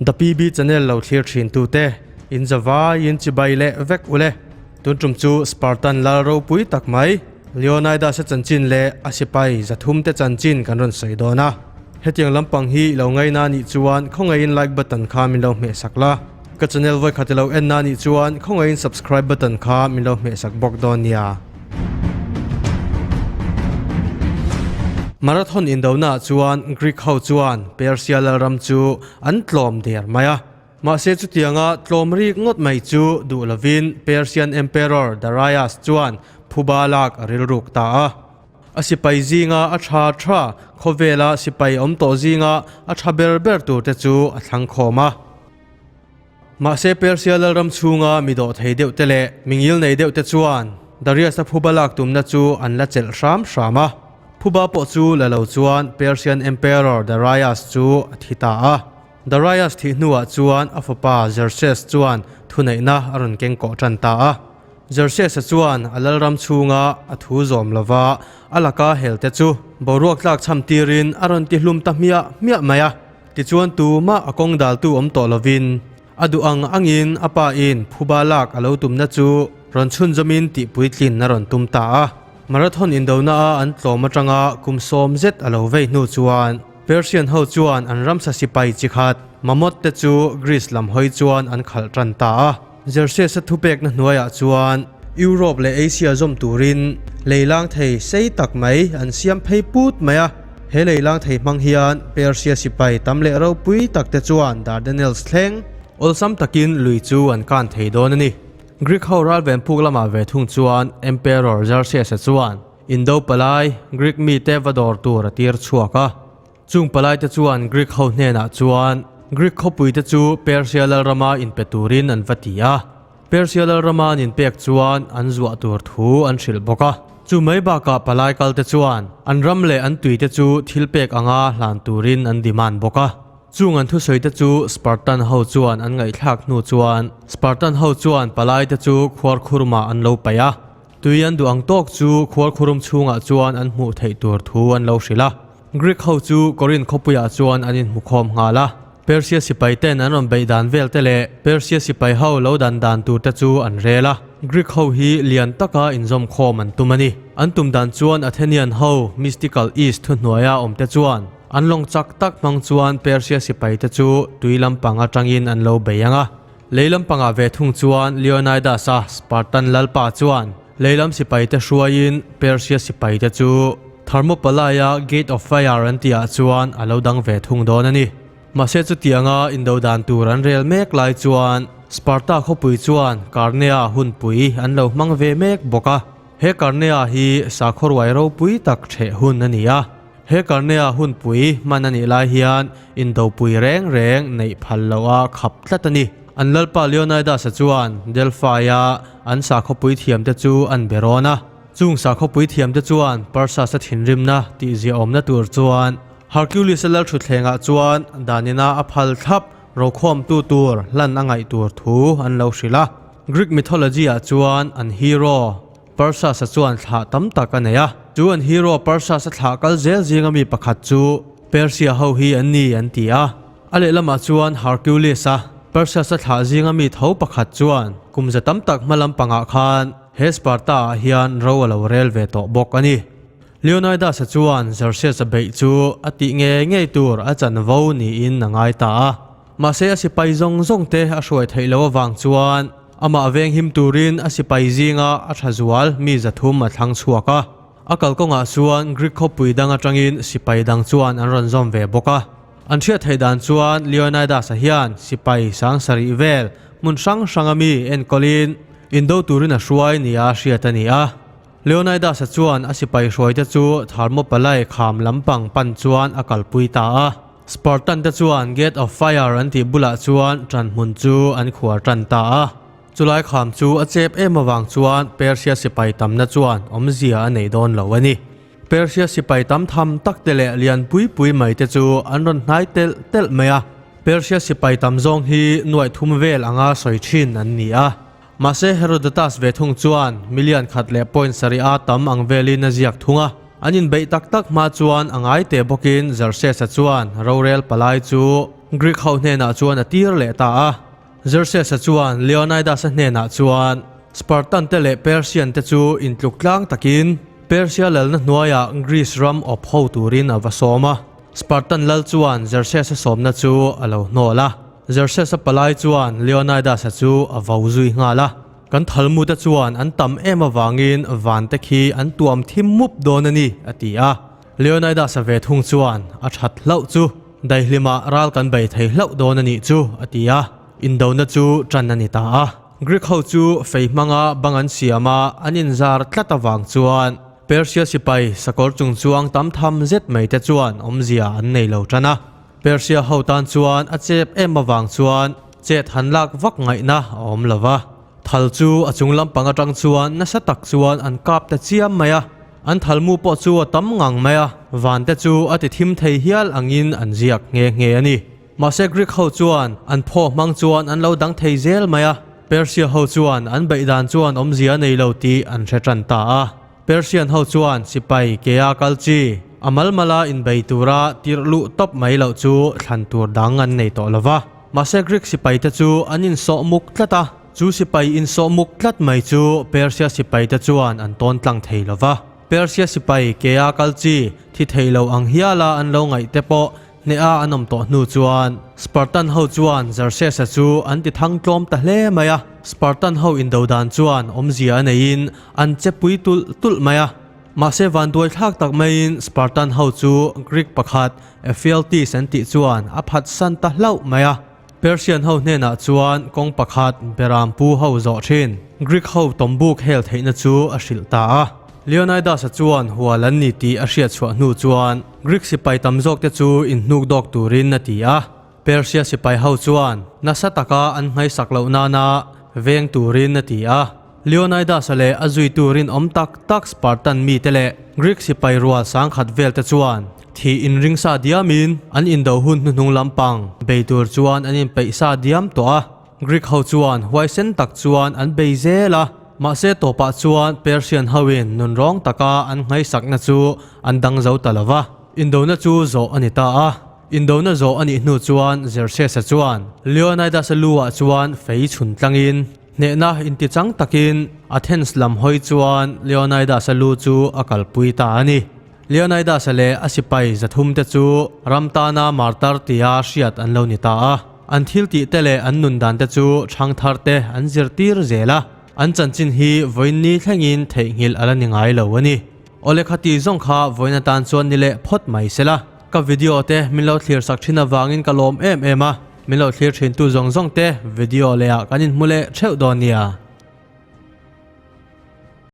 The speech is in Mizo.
The PB channel lo thlir thin tute in zavai in chibai leh vek ule. Tun tum chu Spartan lal ropui tak mai Leonidas a chanchin leh a sipai zathum te chanchin kan rawn sawi dawn a. Hetiang lampang hi i lo ngaina nih chuan khawngaihin like button kha min lo hmeh sak la. Ka channel vawikhat i lo en na nih chuan khawngaihin subscribe button kha min lo hmeh sak bawk dawn nia. Marathon indona ah chuan Greek ho chuan Persia lalram chu an tlawm der mai a. Mahse chutianga tlawm rik ngawt mai chu duh lovin Persian Emperor Darius chuan phuba lak a rilruk ta a. A sipai zinga a tha tha, khawvela sipai awm tawh zinga a tha ber ber turte chu a thlang khawm a. Mahse Persia lalram chhunga mi dawh thei deuh te leh mi ngil nei deuh te chuan Darius-a phuba lak tumna chu an la chelh hram hram a. Phuba pawh chu la lo chuan Persian Emperor Darius chu a thi ta a. Darius thih hnuah chuan a fapa Xerxes chuan thuneihna a rawn keng kawh tan ta a. Xerxes-a chuan a lalram chhunga a thu zawm lova a laka helte chu boruak tlak chham tirin a rawn ti hlum ta hmiah hmiah mai a. Tichuan tumah a kawng daltu awm tawh lovin a duh ang angin a pa in phuba lak a lo tumna chu rawn chhunzawmin tihpuitlin a rawn tum ta a. Marathon indona a an tlawm atanga kum sawm zet a lo vei hnu chuan Persian ho chuan an ramsa sipai chi khat Mammoth te chu Greece lam hawi chuan an khalh tan ta a. Xerxes-a thupekna hnuaiah chuan Europe leh Asia zawm turin leilang thei sei tak mai an siam phei put mai a. He leilang thei hmang hian Persia sipai tam leh ropui tak te chuan Dardanelles thleng awlsam takin lui chu an kan thei dawn a ni. Greek ho ralven phuk lamah ve thung chuan Emperor Xerxes-a chuan Indo palai Greek mite va dawr tur a tir chhuak a. Chung palaite chuan Greek ho hnenah chuan Greek khawpuite chu Persia lalrama inpe turin an va ti a. Persia lalrama an inpek chuan an zuah tur thu an hrilh bawk a. Chu mai bakah palai kalte chuan an ram leh an tuite chu thil pek anga hlan turin an demand bawk a. Chung an thusawite chu Spartan ho chuan an ngaihthlak hnu chuan Spartan ho chuan palaite chu khuarkhurmah an lo paih a. Tui an duh ang tawk chu khuarkhurum chhungah chuan an hmuh theih tur thu an lo hrilh a. Greek ho chu Korinth khawpuiah chuan an inhmukhawm nghal a. Persia sipai ten an rawn beih dan vel te leh Persia sipai ho lo dan dan tur te chu an rel a. Greek ho hi lian taka inzawmkhawm an tum a ni. An tum dan chuan Athenian ho Mystical East thuhnuaia awm te chuan an lawng chak tak hmang chuan Persia sipai te chu tui lampang atangin an lo bei ang a. Lei lampangah ve thung chuan Leonidas-a Spartan lalpa chuan lei lam sipaite hruaiin Persia sipaite chu Thermopylae-a Gate of Fire an tihah chuan a lo dang ve thung dawn a ni. Mahse chutianga indo dan tur an rel mek lai chuan Sparta khawpui chuan Karnea hunpui an lo hmang ve mek bawk a. He Karnea hi sakhaw ruai ropui tak ṭheh hun a ni a. He Karnea hunpui hman a nih lai hian indopui reng reng neih phal loh a khap tlat a ni. An lalpa Leonidas-a chuan Delphi-a an sakhawpui thiamte chu an be rawn a. Chung sakhawpui thiamte chuan Perseus-a thinrimna tih ziaawmna tur chuan Hercules-a lalthutthlengah chuan danina a phal thlap rokhawmtu tur hlan a ngaih tur thu an lo hrilh a. Greek mythology-ah chuan an hero Perseus-a chuan thlah tam tak a nei a, chu an hero Perseus-a thlah kal zel zinga mi pakhat chu Persia ho hi an ni an ti a. A lehlamah chuan Hercules-a, Perseus-a thlah zinga mi tho pakhat chuan kum za tam tak hma lampangah khan he Sparta-ah hian ro a lo rel ve tawh bawk a ni. Leonidas-a chuan Xerxes-a beih chu a tih ngei ngei tur a chanvo niin a ngai ta a. Mahse a sipai zawng zawng te a hruai theih loh avang chuan amah venghim turin a sipai zinga a tha zual mi 300 a thlang chhuak a. A kalkawngah chuan Greek khawpui dang atangin sipai dang chuan an rawn zawm ve bawk a. An hriat theih dan chuan Leonidas-a hian sipai 7000 vel hmun hrang hranga mi enkawlin indo turin a hruai nia hriat a ni a. Leonidas-a chuan a sipai hruaite chu Thermopylae kham lampang pan chuan a kalpui ta a. Spartan te chuan Gate of Fire an tih bulah chuan ṭanhmun chu an khuar ṭan ta a. Chulai kham chu a chep em avang chuan Persia sipai tamna chuan awmzia a nei dawn lo a ni. Persia sipai tam tham tak te leh lian pui pui mai te chu an rawn hnai telh telh mai a. Persia sipai tam zawng hi nuaih thum vel anga sawi ṭhin an ni a. Mahse Herodotus ve thung chuan million khat leh point sarih a tam ang velin a ziak thung a. An inbeih tak tak hma chuan a ngai teh bawkin Xerxes-a chuan rorel palai chu. Greek ho hnenah chuan a tir leh ta a. Xerxes-a chuan Leonidas-a hnenah chuan Spartan te leh Persian te chu intluk tlang takin Persia lalna hnuaiah Greece ram awp ho turin a va sawm a. Spartan lal chuan Xerxes-a sawmna chu a lo hnawl a. Xerxes-a palai chuan Leonidas-a chu a vo zui nghal a. Kan thalmute chuan an tam em avangin van te khi an tuam thim mup dawn a ni, a ti a. Leonidas-a ve thung chuan a that hlauh chu daihlimah ral kan bei thei hlauh dawn a nih chu, a ti a. Indona chu tan a ni ta a. Greek ho chu fei hmanga bang an siam a, an inzar tlat avang chuan Persia sipai sakawr chung chuang tam tham zet mai te chuan awmzia an nei lo tan a. Persia ho tan chuan a chep em avang chuan chet han lak vak ngaihna a awm lo va. Thal chu a chung lampang atang chuan nasa tak chuan an kap ta chiam mai a, an thalmu pawh chu a tam ngang mai a, van te chu a ti thim thei hial angin an ziak nghe nghe a ni. Mahse Greek ho chuan an phaw hmang chuan an lo dang thei zel mai a, Persia ho chuan an beih dan chuan awmzia a nei lo tih an hre tan ta a. Persian ho chuan sipai kea kal chi, a malmala inbei tura tirh luh tawp mai loh chu thlan tur dang an nei tawh lo va. Mahse Greek sipaite chu an insawh muk tlat a, chu sipai insawh muk tlat mai chu Persia sipaite chuan an tawn tlang thei lo va. Persia sipai kea kal chi thi thei lo ang hiala an lo ngaih te pawh Hneha an awm tawh hnu chuan Spartan ho chuan Xerxes-a chu an ti thang tlawm ta hle mai a. Spartan ho indo dan chuan awmzia a neiin an che pui tulh tulh mai a. Mahse vanduai thlak tak maiin Spartan ho chu Greek pakhat Ephialtes an tih chuan a phatsan ta hlauh mai a. Persian ho hnenah chuan kawng pakhat Berampu ho zawh thin Greek ho tawmbuk hel theihna chu a hrilh ta a. Leonidas-a chuan hual an ni tih a hriat chhuah hnu chuan Greek sipai tam zawkte chu inhnuk dawk turin a ti a. Persia sipai ho chuan nasa taka an hmaisak loh nana veng turin a ti a. Leonidas-a leh a zuitu rinawm tak tak Spartan mite leh Greek sipai rual sangkhat velte chuan thih inring sa diamin an indo hun hnuhnung lampang bei tur chuan an inpeih sa diam tawh a. Greek ho chuan huaisen tak chuan an bei zel a, mahse tawpah chuan Persian hoin nunrawng taka an nghaisakna chu an dang zo ta lo va, indona chu zawh a ni ta a. Indona zawh a nih hnu chuan Xerxes-a chuan Leonidas-a lu-ah chuan fei chhun tlangin hnehna intichang takin Athens lam hawi chuan Leonidas-a lu chu a kalpui ta a ni. Leonidas-a leh a sipai zathumte chu ram tana martar tia hriat an lo ni ta a. An thil tihte leh an nun dante chu ṭhangtharte an zirtir zel a, an chanchin hi vawiinni thlengin theihnghilh a la ni ngai lo a ni. Awle khati zawng kha vawiin atan chuan ni leh phawt mai se la. Ka video te min lo thlir sak thin avangin ka lawm em em a, min lo thlir thintu zawng zawng te video leh ah kan inhmu leh theuh dawn nia.